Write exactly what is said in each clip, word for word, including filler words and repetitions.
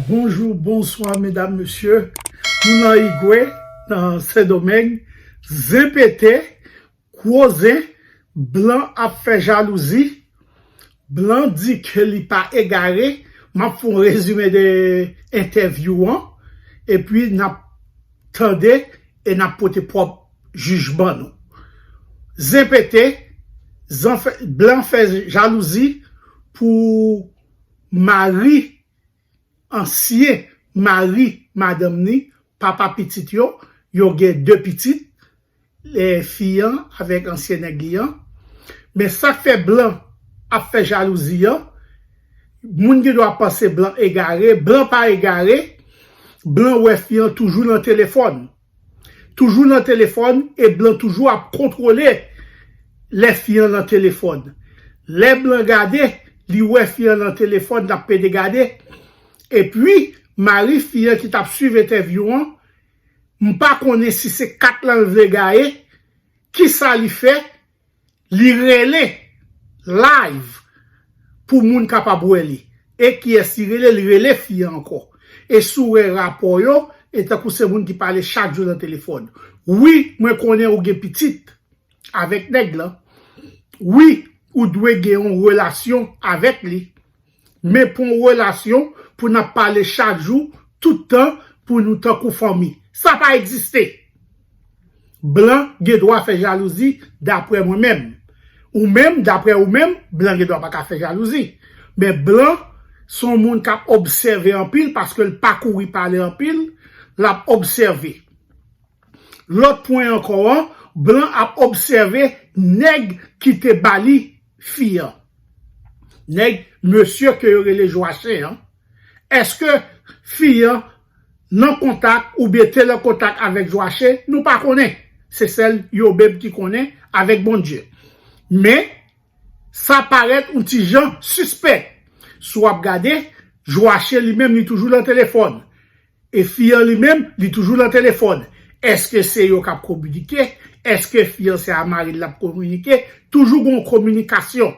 Bonjou, bonswa, medam, mesye. Nou nan Igwe, nan Sendomeng. Zen pete, gwo zen, blan ap fè jalouzi. Blan di ke li pa egare. M ap fè yon rezime de entèvyou an. Epi n ap tande e n ap pote pwòp jijman nou. Zen pete, zan fè, blan fè jalouzi pou mari, ansyen mari madanm ni, papa pitit yo, yo gen de pitit, e, fi an avèk ansyen nèg li an. Men sa k fè blan ap fè jalouzi an, moun gen dwa panse blan egare, blan pa egare, blan wè fi an toujou nan telefòn. Toujou nan telefòn e blan toujou ap kontwole lè fi an nan telefòn. Lè blan gade, li wè fi an nan telefòn, l ap pede gade. Epi, mari fi an ki t ap swiv entèvyou an, m pa konnen si se kat lan l vle gaye, kisa li fè, li rele live pou moun kapab wè li. E kiyès li rele? Li rele fi an ankò. E si w wè rapò yo, e tankou se moun ki pale chak jou nan telefòn. Wi, mwen konnen ou gen pitit avèk nèg lan. Wi, ou dwe gen yon relasyon avèk li. Men pou yon relasyon, pou n ap pale chak jou, tout tan, pou nou tankou fanmi. Sa pa egziste. Blan gen dwa fè jalouzi, daprè mwen menm. Ou menm, daprè ou menm, blan gen dwa pa ka fè jalouzi. Men blan, se yon moun k ap obsève anpil, paske l pa kouri pale anpil, l ap obsève. Lòt pwen ankò an, blan ap obsève nèg ki te ba li fi an. Nèg, mesye ke yo rele Jwachen an. Èske fi an nan kontak oubyen te nan kontak avèk Jwachen? Nou pa konnen. Se sèl yo menm ki konnen avèk Bondye. Men, sa parèt yon ti jan sispèk. Si w ap gade, Jwachen li menm li toujou nan telefòn. E fi an li menm, li toujou nan telefòn. Èske se yo k ap kominike? Èske fi an se a mari l l ap kominike? Toujou gen yon kominikasyon.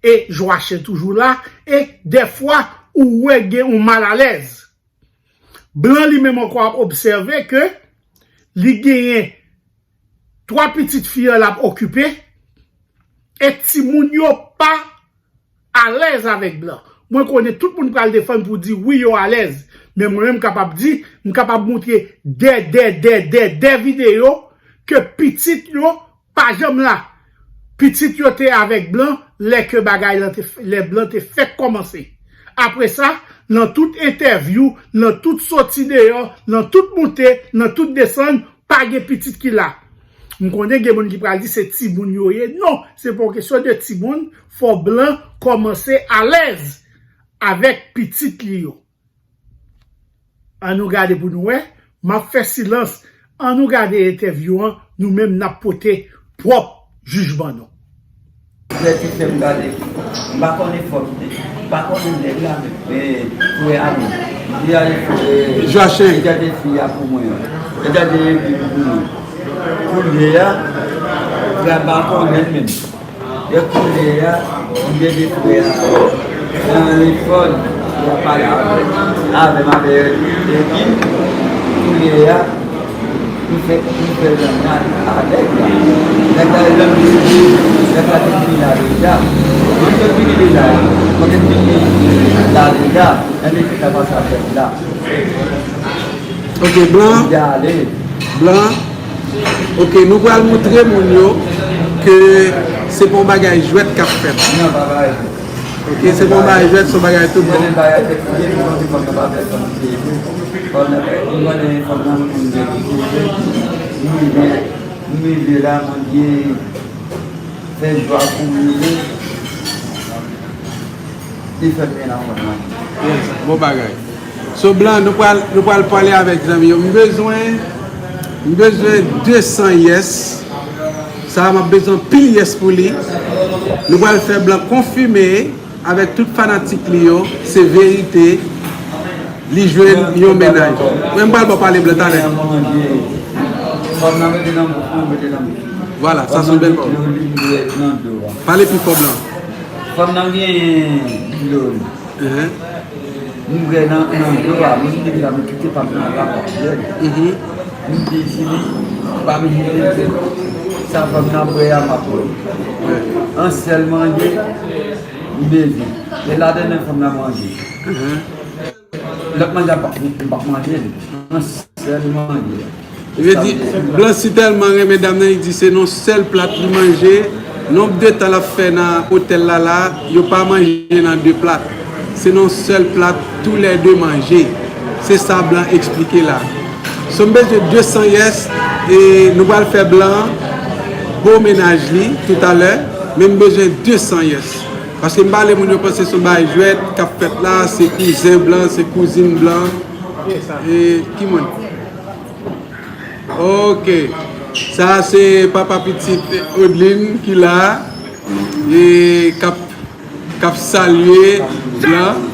E Jwachen toujou la. E dèfwa, ou wè gen yon malalèz. Blan li menm ankò ap obsève ke li genyen twa pitit fi an l ap okipe, e timoun yo pa alèz avèk blan. Mwen konnen tout moun pral defann pou di wi, yo alèz. Men mwen menm m kapab di, m kapab moutre de, de, de, de, de videyo ke pitit yo pa janm la. Pitit yo te avèk blan lè ke bagay lan te, lè blan te fèk kòmanse. Apre sa, nan tout entèvyou, nan tout soti deyò, nan tout moute, nan tout desann, pa gen pitit ki la. M konnen gen moun ki pral di se timoun yo ye. Non, se pa yon kesyon de timoun. Fò blan kòmanse alèz avèk pitit li yo. An nou gade pou nou wè. M ap fè silans. An nou gade entèvyou an. Nou menm n ap pote pwòp jijman nou. Lè ti sè m gade, m pa konnen fòm li, m pa konnen nèg la menm. E, frè a menm. Li a, e, Jwachen. Li gade fi a pou mwen an. Li gade epi pou mwen. Kounye a, frè a pa konnen menm. E kounye a, m gade frè a nan telefòn, y ap pale avè m, avè m avè epi, kounye a, m fè, m fè lannad avèk la. Nèg la, lè m vini, nèg la te vini la deja. Mwen te vini deja, mwen te vini la deja, men li te ka pase avèk la. Ok, blan. Blan. Ok, nou pral moutre moun yo ke se pa yon bagay jwèt k ap fèt. Non, pa bagay jwèt. Ok, se pa yon bagay jwèt, se yon bagay tout bon. M rive la, Bondye fè jwa pou mwen. Li fè byen nan fòm nan. Yes, bon bagay. So, blan, nou pral, nou pral pale avèk zanmi yo. M bezwen, m bezwen de san yes. Sa a, m ap bezwen pil yes pou li. Nou pral fè blan konfime avèk tout fanatik li yo, se verite, li jwenn yon mennaj. Mwen, m pral ba w pale blan talè. Fòm nan mete nan bouch mwen, mete nan bouch. Vwala, sa se yon bèl pawòl. Pale pi fò, blan. Fòm nan gen dlo. Ehe. M bwè nan, nan dlo a, m di deja m kite pa m nan la pa bwè. M di si li pa m jete sa fanm nan bwè a m ap bwè. An sèl manje m bezwen. E ladan nan fanm nan manje. Lòt manje a m p ap manje li. An sèl manje. Li vle di, Blansi tèlman renmen dam nan, li di se nan sèl plat li manje. Nonb de tan l ap fè nan otèl la la, yo pa manje nan de plat. Se nan sèl plat toulède manje. Se sa Blan eksplike la. So m bezwen de san yès, e nou pral fè Blan bo mennaj li toutalè, men m bezwen de san yès. Paske m pale moun yo panse se yon bagay jwèt k ap fèt la, se kouzen Blan, se kouzin Blan. E ki moun? Ok. Sa se papa pitit Odlin ki la e k ap, k ap salye Blan.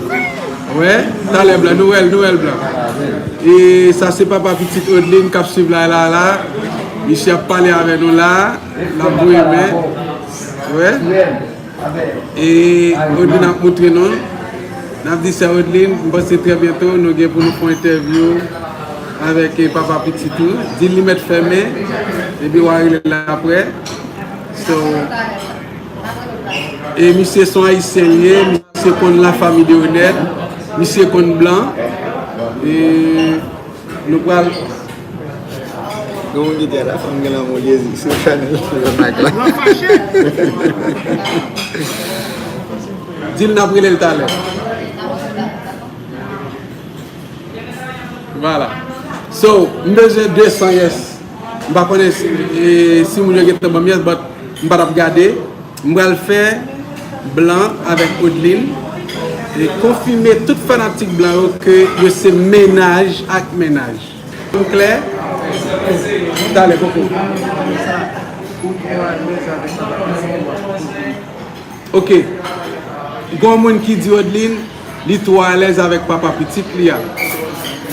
Wè, talè Blan, nou wè l, nou wè l Blan. E sa se papa pitit Odlin k ap swiv la, la, la. Misye ap pale avè nou la. L ap voye men. Wè. E Odlin ap moutre nou. N ap di sè Odlin, m panse trè byento nou gen pou nou fè yon entèvyou avèk, eh, papa pitit ou. Di l li mèt fèmen, epi w a rele l aprè. So, e misye se yon ayisyen li ye, misye konn la famille Deroneth, misye konn Blan. E Nou pral. Gen moun ki di a la fanm gen lanmou Jezi sou chanèl Remak la. Di l n ap rele l talè. Vwala. So, m bezwen de san yès. M pa konnen si, e, si moun yo gentan ban m yès, but m pa t ap gade. M pral fè Blan avèk Odlin e konfime tout fanatik Blan yo ke yo se mennaj ak mennaj. M klè? Talè, koko. Ok. Gon moun ki di Odlin, li twò alèz avèk papa pitit li a.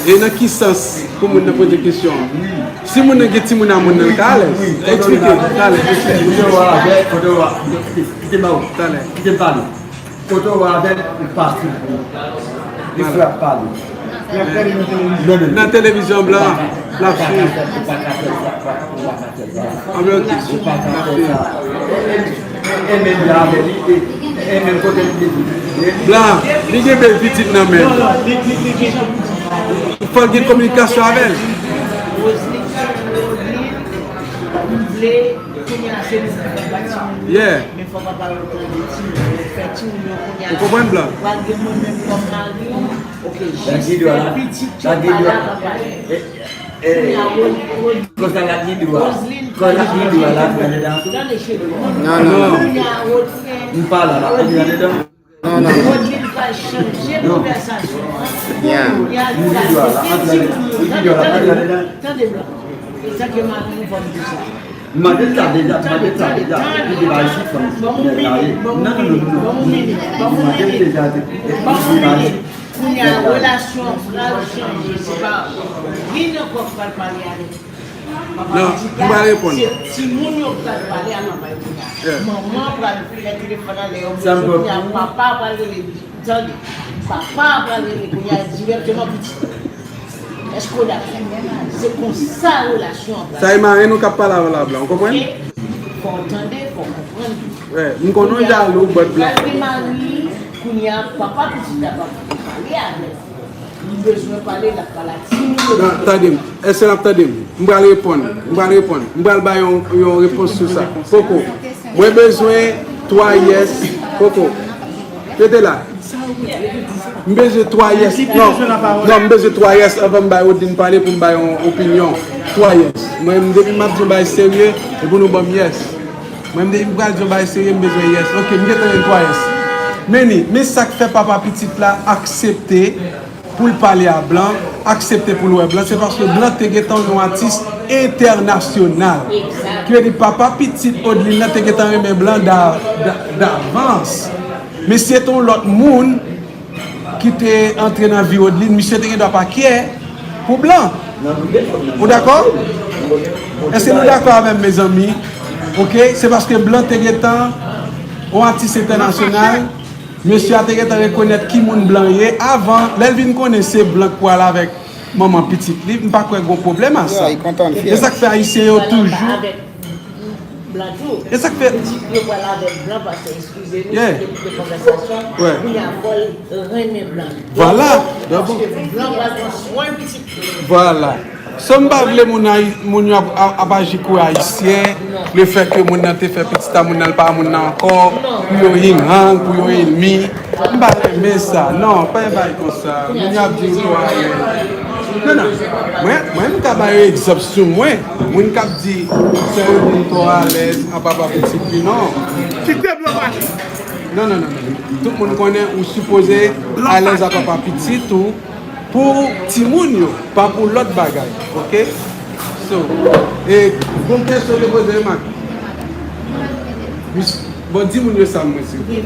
E nan ki sans pou moun nan poze kesyon an? Si moun nan gen timoun a moun nan, li ka alèz. Eksplike, talè, eksplike. Kote w a, kote w a, kite, kite ba ou. Talè. Kite m pale. Kote w a avè l, ou pa sou li. Li frè ap pale. Nan televizyon Blan, l ap swiv. Ou pa ka fè sa. Ou pa ka fè sa. Anben, ok. Ou pa ka fè sa. E menm jan avè li, e, e menm kote li te di. Blan, li gen bèl pitit nan men l. Fò l gen kominikasyon avè l. Yeah. Ou konprann, Blan? Sa ki dwa la? Sa ki dwa? Eh, eh, kosa la ki dwa? Kosa la ki dwa la? Non, non, non. M pa la, la, antre andedan. Non, non. Rodrigue pral chanje konvèsasyon an. Yeah. Kounye a, li pral mete timoun yo. Tande, tande, tande, tande. Tande, Blan. Tanke mari nou, fò m di sa. M mande l sa deja, m mande l sa deja. Li te bay chif fanm. Ban m yon minit, ban m yon minit, ban m yon minit, ban m yon minit. M mande l deja, li te bay chif. Kounye a, relasyon an pral chanje. Se pa Rodrigue ankò k pral pale avèk. Non, m pral reponn. Se timoun yo pral pale a papa yo kounya. Yeah. Manman an pral fè telefòn anlè yo, mesye, kounya papa pral rele, tande, papa pral rele kounya dirèkteman pitit. Èske w dakò? Se konsa relasyon an pral. Sa e mari nou k ap pale avè l la, Blan, ou konprann? Fò w tande, fò w konprann. Yeah, m konnen w jalou, but Blan. Pral gen mari, kounya papa pitit la pral pale avè l. Li bezwen pale, l ap pale a timoun yo. Non, tande m. Èske n ap tande m? M pral reponn. M pral reponn. M pral bay yon, yon repons sou sa. Poko. Mwen bezwen twa yes. Poko. Rete la. M bezwen twa yes. Non. Non, m bezwen twa yes anvan m bay Odlin pale pou m bay yon opinyon. Twa yes. Mwen, m depi m ap di yon bagay serye, e pou nou ban m yes. Mwen, m depi m pral di yon bagay serye, m bezwen yes. Ok, m gentan jwenn twa yes. Men ni, men sa k fè papa pitit la aksepte pou l pale a Blan, aksepte pou l wè Blan, se paske Blan te gentan yon atis entènasyonal. Ki vle di papa pitit Odlin nan te gentan renmen Blan da-, da-, davans. Men si se te yon lòt moun ki te antre nan vi Odlin, misye te gen dwa pa kè pou Blan. Ou dakò? Èske nou dakò avè m, mezanmi? Ok, se paske Blan te gentan yon atis entènasyonal. Mesye a te gentan rekonèt ki moun blan ye avan. Lè l vin konnen se blan k pral avèk manman pitit li, m pa kwè gon pwoblèm a sa. E sa k fè Ayisyen yo toujou blan tou. E sa k fè pitit yo pral avèk blan, pastè, eskize nou, yeah, si te koupe konvèsasyon, kounye a fò l renmen blan. Vwala. Paske blan pral pran swen pitit yo. Vwala. Sa m pa vle moun, moun yo ap, ap, ap aji kou ayisyen, lefètke moun nan te fè pitit a moun nan, l pa moun nan ankò, pou yo engang, pou yo enmi. M pa renmen sa. Non, pa yon bagay konsa. Moun yo ap di m twò alèz. Non, non. Mwen, mwen, m ka ba yo egzanp sou mwen. Moun k ap di, sa yo di m twò alèz a papa pitit li, non. Kite blan pale. Non, non, non, non. Tout moun konnen ou sipoze alèz a papa pitit ou pou timoun yo, pa pou lòt bagay, oke? So, e, gon kesyon te poze, Mak? Bon, di moun yo sa mwen, silvouplè.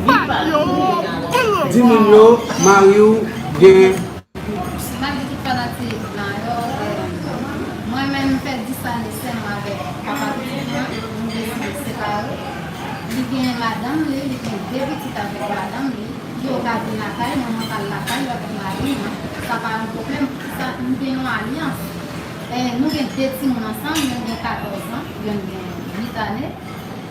Di moun yo, mari w gen. Malgre tout fanatik blan yo, eh, mwen menm m fè dis ane sèlman avèk papa pitit mwen, nou deside separe. Li gen madanm li, li gen de pitit avèk madanm li. Yo ka vin lakay mwen, mwen ka al lakay yo avèk mari m. Sa pa yon pwoblèm. Poukisa? Nou gen yon alyans. Eh, nou gen de timoun ansanm, yonn gen katòz an, yonn gen uit ane.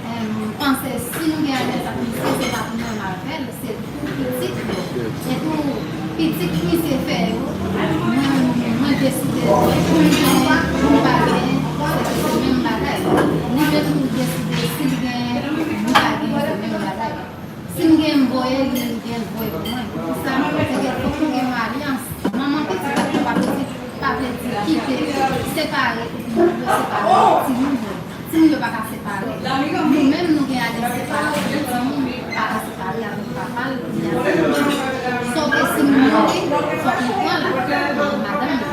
Eh, m panse si nou gen alyans ak misye, se pa pou nou menm avè l, se pou pitit yo. E tou, pitit misye fè yo, mwen, mwen deside, pou m genyen, pou m pa genyen, se, se menm bagay. Li menm tou deside, si l genyen, li pa genyen, se menm bagay. Si m gen m voye li, m gen l voye pou mwen. Poukisa? Paske fòk nou gen yon alyans. Manman pitit ak papa pitit pa vle di kite, separe epi yo separe timoun yo. Timoun yo pa ka separe. Nou menm nou gen alyans separasyon. Timoun pa ka separe avèk papa l oubyen avèk manman l. Sòf ke si m mouri, fòk li pran l avèk madanm li.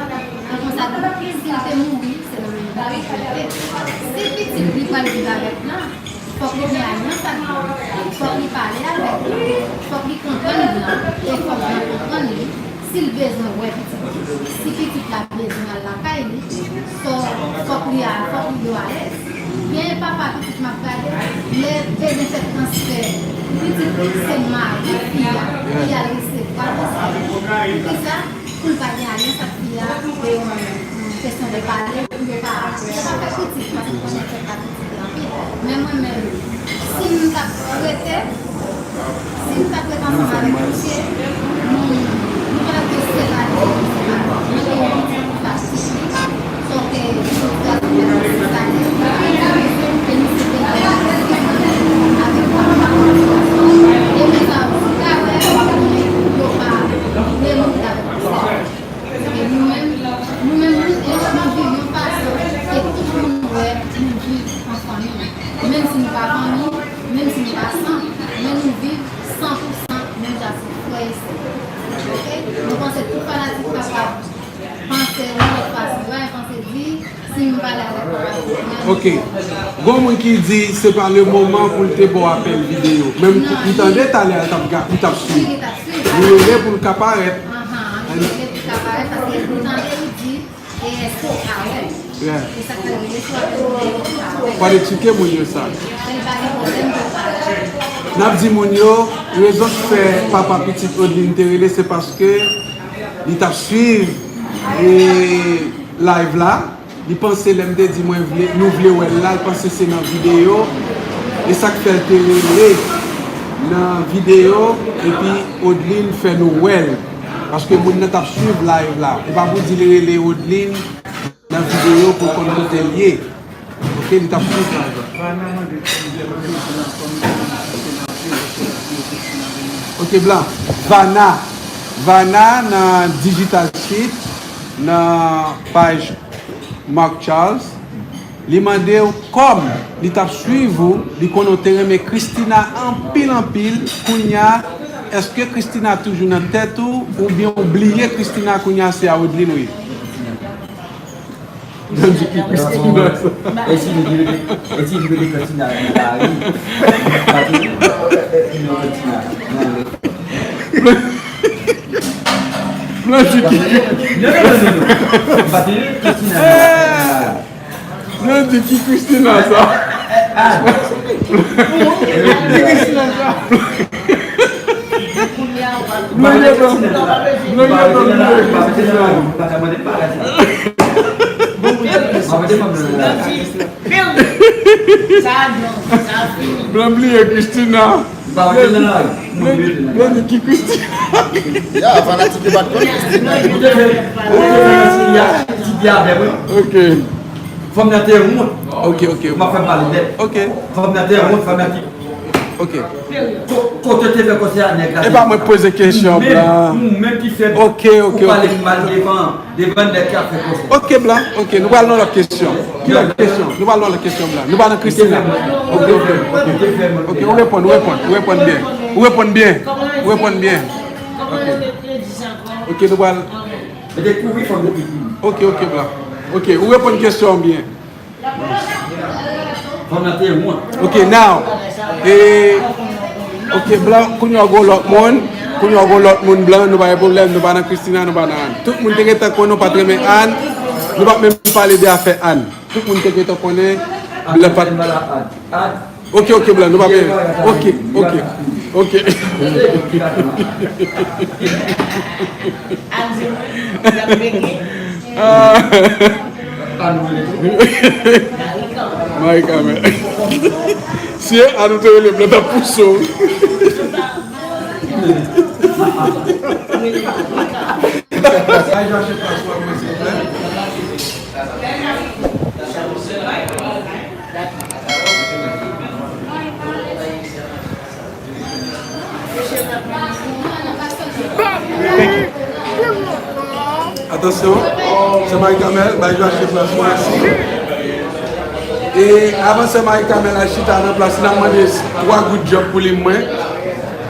Se konsa tou, si l te mouri, se nan menm bagay pou l te. Si pitit li pral viv avèk blan, fòk li gen alyans ak blan, fòk li pale avèk blan, fòk li konprann blan, e fòk blan konprann li. Si l bezwen wè pitit li, si pitit la bezwen al lakay li, so, fòk li a, fòk li yo alèz. Gen papa pitit m ap gade, lè bezwen fè transfè pitit li, se mari fi a ki al resevwa transfè. Poukisa? Pou l pa gen alyans ak fi a, e yon kesyon de pale, pou yo pa, pou yo pa fè pitit, paske konnen fè pa pitit li anpil. Men mwen menm, si m t ap rete, si m t ap rete ansanm avèk misye, nou, nou pa t ap gen sèl ane, nou pa t ap gen pitit li. Sòf ke pitit gason fè sis ane, e misye te gen avèk papa, e men sa osi, ta wè, yo pa, yo pa, Paske nou menm, nou menm nou, nou viv yon fason ke tout moun wè nou viv an fanmi. Menm si nou pa fanmi, menm si nou pa san, men nou viv san pou san menm jan se frè e sè. Oke? Mwen panse tout fanatik kapab panse yon lòt fason. Yo pa panse di, si m pale avèk papa pitit mwen. Oke. Gon moun ki di se pa le moman pou l te ba w apèl videyo. Men m, m tande talè a l t ap ga-, li t ap swiv. Li t ap swiv. Li rele pou l ka parèt. Anhan, li rele pou l ka parèt paske li tande li di, e èske w ka wè m? Yeah. E sa k fè l rele sou apèl videyo pou l ka wè m. Fò l eksplike moun yo sa. Fè l pa gen pwoblèm pou l ka wè m. N ap di moun yo, rezon k fè papa pitit Odlin te rele, se paske li t ap swiv, e, live la. Li panse lè m te di mwen vle, nou vle wè l la, l panse se nan videyo. E sa k fè l te rele nan videyo, epi Odlin fè nou wè l. Paske moun nan t ap swiv live la. E pa pou di li rele Odlin nan videyo pou l konn kote l ye. Oke, li t ap swiv live la. Oke, Blan. Vana. Vana nan Digital Suite, nan paj Mark Charles, li mande w kòm li t ap swiv ou, li konnen w te renmen Christina anpil, anpil, kounye a, èske Christina toujou nan tèt ou, oubyen w bliye Christina, kounye a se a Odlin ou ye? Nan di ki Christina sa? E si nou te rele, e si nou te rele Christina nan lari, pa te, e, e, e, non, Christina, non, non. Blan di ki. Non, non, non, non, non. M pa te rele Christina nan, nan lari. Blan di ki Christina sa? Ah. Ki Christina sa? Blan ye blan. Blan ye blan, blan ye Christina. Blan bliye Christina. Blan, blan, blan ki Christina. Ya, fanatik yo pa t konn Christina. Ok. Fanm nan te wont. Ok, ok. M ap fè pale nèt. Ok. Fanm nan te wont, fanm nan te Ok. Ko-, kote te fè konsè a nèg la? E pa mwen k poze kesyon, blan. Ou menm ki fè, ok, ok, ou pale mal devan, devan nèg ki ap fè konsè. Ok, blan. Ok, nou pral nan lòt kesyon. Ki lòt kesyon? Nou pral nan lòt kesyon, blan. Nou pa nan Christina. Ok, ok, ok. Ok, ou reponn, ou reponn, ou reponn byen. Ou reponn byen. Ou reponn byen. Ok. Ok, nou pral. Mete kouri fanm yo ki kouri. Ok, ok, blan. Ok, ou reponn kesyon an byen. Fanm nan te wont. Ok, now. E, ok, blan, kounye a gon lòt moun. Kounye a gon lòt moun blan, nou pa gen pwoblèm, nou pa nan Christina, nou pa nan Anne. Tout moun te gentan konnen nou pa t renmen Anne. Nou pa t menm pale de afè Anne. Tout moun te gentan konnen blan pa t. Ok, ok, blan, nou pa gen. Ok, ok, ok. Ah. Marie Carmel. Si e Anne ou te rele blan, t ap pouse w. Atansyon, sè Marie Carmel, bay Joachim plas mwen isi. E avan sè Marie Carmel al chita nan plas li, n ap mande twa goud djòb pou li mwen,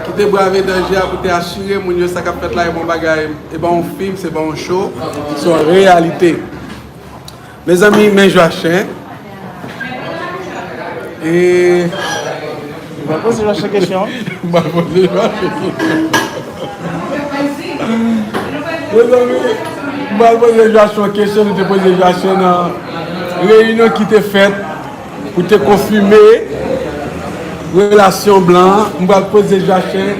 ki te brave danje a pou te asire moun yo sa k ap fèt la e pa yon bagay, e pa yon fim, se pa yon show, se yon reyalite. Mezanmi, men Joachim. E. M pa poze Joachim kesyon. M pa poze Joachim kesyon. Mezanmi, m pa poze Joachim kesyon, nou te poze Joachim nan reyinyon ki te fèt pou te konfime relasyon blan an. M pral poze Joachim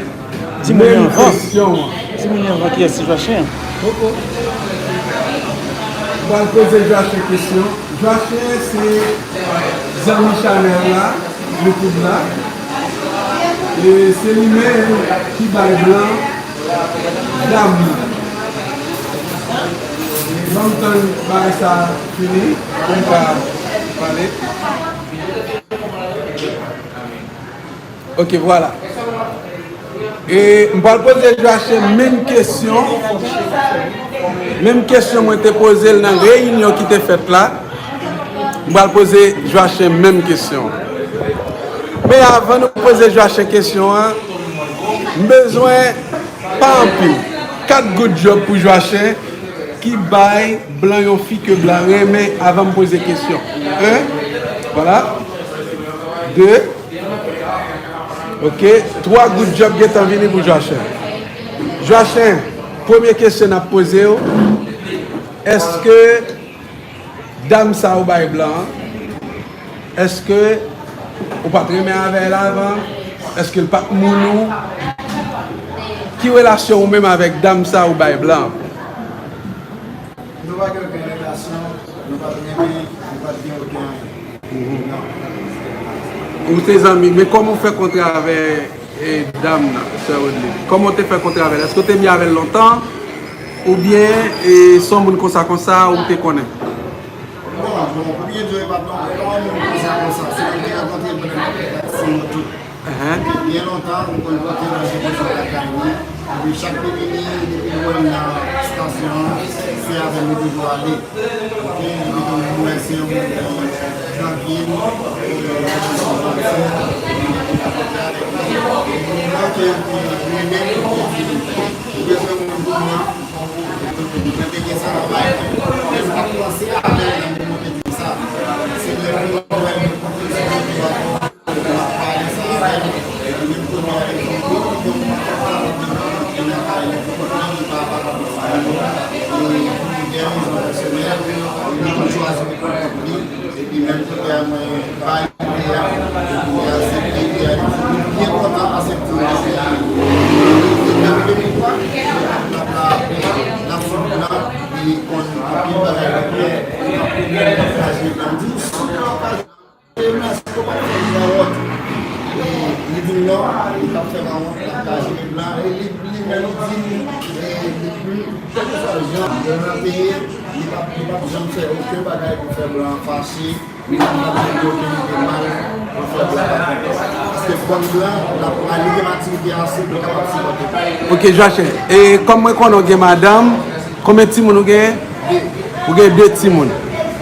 Di moun yo menm anvan. Kesyon an. Di moun yo anvan kiyès se Joachim. Poko. M pral poze Joachim kesyon. Joachim se zanmi chanèl la, YouTube la. E se li menm ki bay blan dam nan. Ban m tann bagay sa fini pou m ka pale. Ok, vwala. E m pral poze Joachim menm kesyon. Menm kesyon mwen te poze l nan reyinyon ki te fèt la. M pral poze Joachim menm kesyon. Men avan nou poze Joachim kesyon an, m bezwen pa anpil. Kat goud djòb pou Joachim ki bay blan yon fi ke blan renmen avan m poze kesyon. En, vwala. De. Ok, twa goud djòb gentan vini pou Joachim. Joachim, premye kesyon n ap poze w, èske dam sa ou bay blan an, èske ou pa t renmen avè l avan? Èske l pa t moun ou? Ki relasyon ou menm avèk dam sa ou bay blan an? Nou pa gen okenn relasyon, nou pa t renmen, nou pa t gen okenn anyen. Non. Ou se zanmi, men kòman w fè kontre avè, e, dam nan, sè Rodley? Kòman w te fè kontre avè l? Èske w te byen avè l lontan? Oubyen, e, se yon moun konsa konsa ou te konnen? Bon, bon, pou byen di w, e pa t yon, pa t yon moun konsa konsa. Se yon moun te rankontre l pandan n ap fè taksi an tou. Byen lontan, m konn pote manje konsa lakay li. Epi chak li vini, depi l wè m nan estasyon an, se avè m li toujou ale. Ok, li toujou wè se yon moun ki trankil, e, ki son pati, ki gen pwoblèm avèk li. Moun nan ke m te renmen, m te di, ou bezwen moun pou mwen. Mwen te gen sa nan may mwen, men m pa t panse avè l nan moman m te di sa. Se lè m wè l, li konn anpil bagay nan kè, li konn anpil bagay nan kè, li di, si w pa Li di m non, li p ap fè m wont, l ap ka jere blan. E li, li menm li di m, e, li, kèlkeswa jan blan an te ye, li p ap, li p ap janm fè okenn bagay pou fè blan an fache. Li p ap janm gen okenn ide mal pou fè blan an. Paske bann blan, l ap, li gen matirite ase pou l kapab sipòte. Ok, Joachim, e kòm mwen konnen w gen madanm, konbyen timoun ou gen? Ou gen de timoun.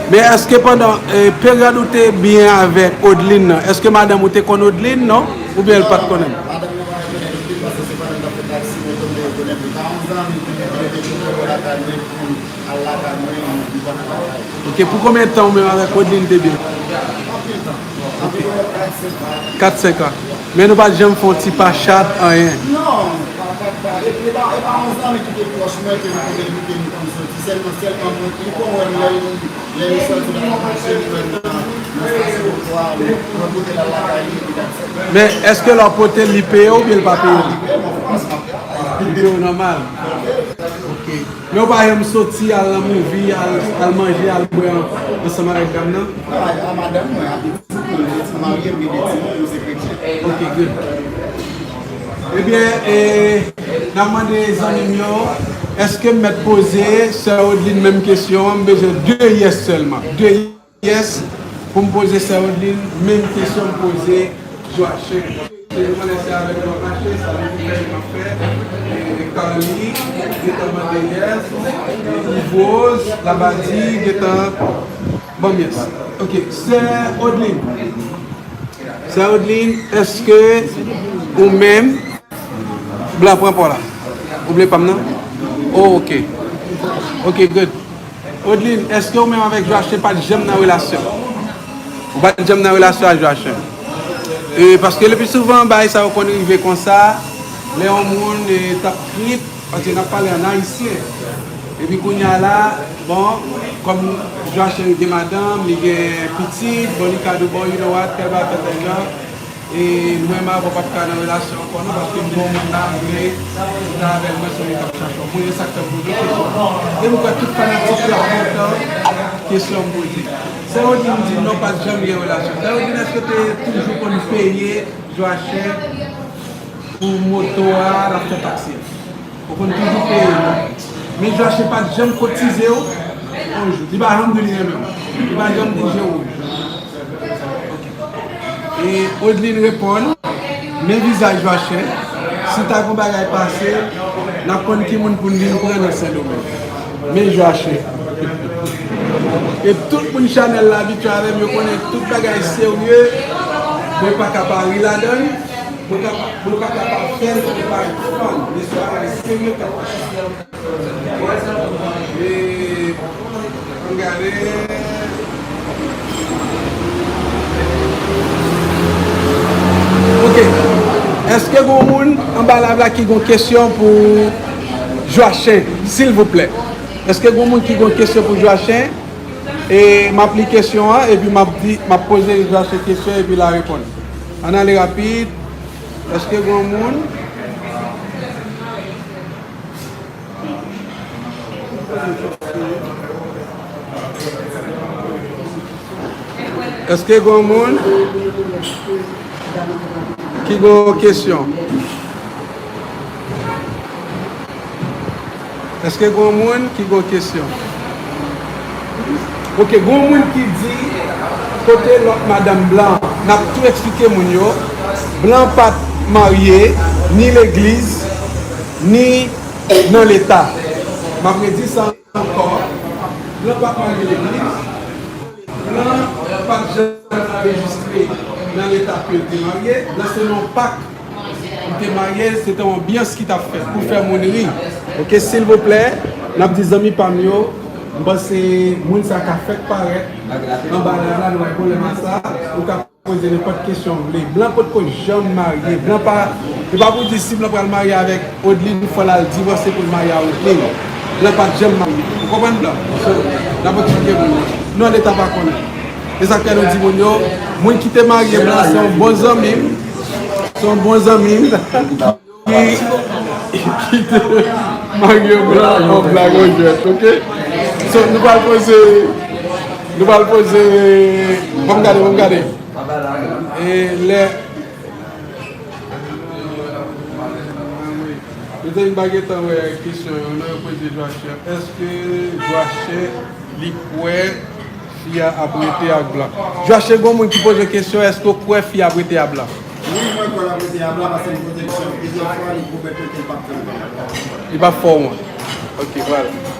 Men èske pandan, eh, peryòd ou te byen avèk Odline nan, èske madanm ou te konn Odline, non? Oubyen l pa t konnen l? Madanm mwen pa t konnen Odline paske se pandan m t ap fè taksi mwen tonbe konnen li pa yon zanmi ki te mete chofè lakay mwen pou al lakay mwen, li pa nan lakay. Ok, pou konbyen tan ou menm avèk Odline te byen? Anpil tan. Anpil tan. Kat, senk an. Men nou pa t janm fè yon ti pachat, anyen? Non, pa, pa, pa. E, e pa, e pa yon zanmi ki te pwòch mwen ke m konnen li, ke m konn soti. Sèlman, sèlman mwen, li konn wè m lè li, lè li soti nan mache, li wè m nan, nan estasyon poupwa, mwen pote l al lakay li, epi dat sa. Men èske lè w pote l, li peye w oubyen li pa peye w? Li peye w, of course, m ap peye. Li peye w nòmal. Ok. Men ou pa janm soti al nan movie, al, al manje, al bwè an, ansanm avèk dam nan? Non, a, a madanm mwen, a pitit mwen, m se marye, m gen de timoun, nou se kretyen. Ok, good. Ebyen, e, n ap mande zanmi m yo, èske m mèt poze sè Odline menm kesyon an? M bezwen de yes sèlman. De yes pou m poze sè Odline menm kesyon m poze Joachim. Se nou konnen se avèk Joachim, sa nou fè, nou fè. E, Carly, gentan mande yes. Yvose, Labadi, gentan ban m yes. Ok, sè Odline. Sè Odline, èske ou menm, blan pran pa w la? Ou vle pa m nan? Oh, ok. Ok, good. Odline, èske ou menm avèk Joachim pa t janm nan relasyon? Ou pa t janm nan relasyon ak Joachim? E, paske le pli souvan, bagay sa yo konn rive konsa, lè yon moun, e, t ap trip, paske n ap pale an ayisyen. Epi kounye a la, bon, kòm Joachim gen madanm, li gen pitit, bon, li ka di, bon, you know what, tèl bagay, tèl, tèl jan. E mwen, m avè w pa t ka nan relasyon ankò, non, paske m gen yon moun la, m vle, m ta avè l, mwen, se yon moun k ap chache w. Mwen, e sa k fè m poze w kesyon. E m kwè tout fanatik yo ap kontan kesyon m poze. Sè Odline di non, pa t janm gen relasyon. Sè Odline, èske w te toujou konn peye Joachim pou moto a, l ap fè taksi a? Ou konn toujou peye l. Men Joachim pa t janm kotize w yon jou. Li pa janm di li renmen w. Li pa janm di je wouj. E Odline reponn, men vizaj Joachim, si ta gon bagay pase, n ap konn ki moun pou n vin pran nan Sendomeng. Men Joachim. E tout moun chanèl la abitye avè m, yo konnen tout bagay serye, mwen pa ka pa ri ladan l. Mwen ka, mwen pa ka pa fè l, mwen pa fan. Men se yon bagay serye k ap pase. E, ann gade. Ok. Èske gon moun anba live la ki gon kesyon pou Joachim, silvouplè? Èske gon moun ki gon kesyon pou Joachim? E m ap li kesyon an, epi m ap di, m ap poze Joachim kesyon, epi l a reponn. Ann ale rapid. Èske gen yon moun? Èske gen yon moun ki gen yon kesyon? Èske gen yon moun ki gen yon kesyon? Ok, gen yon moun ki di, kote lòt madanm blan an? N ap tou eksplike moun yo. Blan pa t marye ni legliz, ni nan leta. M ap redi sa ankò. Blan pa t marye legliz. Blan pa t janm anrejistre nan leta ke l te marye. Blan se nan yon pak. Li te marye, se te yon anbyans ki t ap fèt pou fè moun ri. Ok, silvouplè, n ap di zanmi pa m yo, m panse moun sa ka fèk parèt anba live la, nou wè pwoblèm a sa, ou ka poze nenpòt kesyon w vle. Blan potko janm marye, blan pa, e pa pou di si blan pral marye avèk Odline, fò l al divòse pou l marye a Odline. Blan pa t janm marye. Ou konprann blan? So, n ap eksplike moun yo. Non, leta pa konnen. E sa k fè nou di moun yo, moun ki te marye blan se yon bon zanmi m. Se yon bon zanmi m ki, ki te marye blan an blag an jwèt, ok? So, nou pral poze, nou pral poze, ban m gade, ban m gade. E lè, mezanmi, m pa gentan wè kesyon yo, non, yo poze Joachim. Èske Joachim, li kwè fi a ap rete ak Blan? Joachim, gon moun ki poze kesyon, èske w kwè fi a ap rete ak Blan? Wi, mwen kwè l ap rete ak Blan, paske li poze kesyon plizyè fwa, li pwomèt mwen ke l p ap fè l. Li p ap fè w wont. Ok, vwala.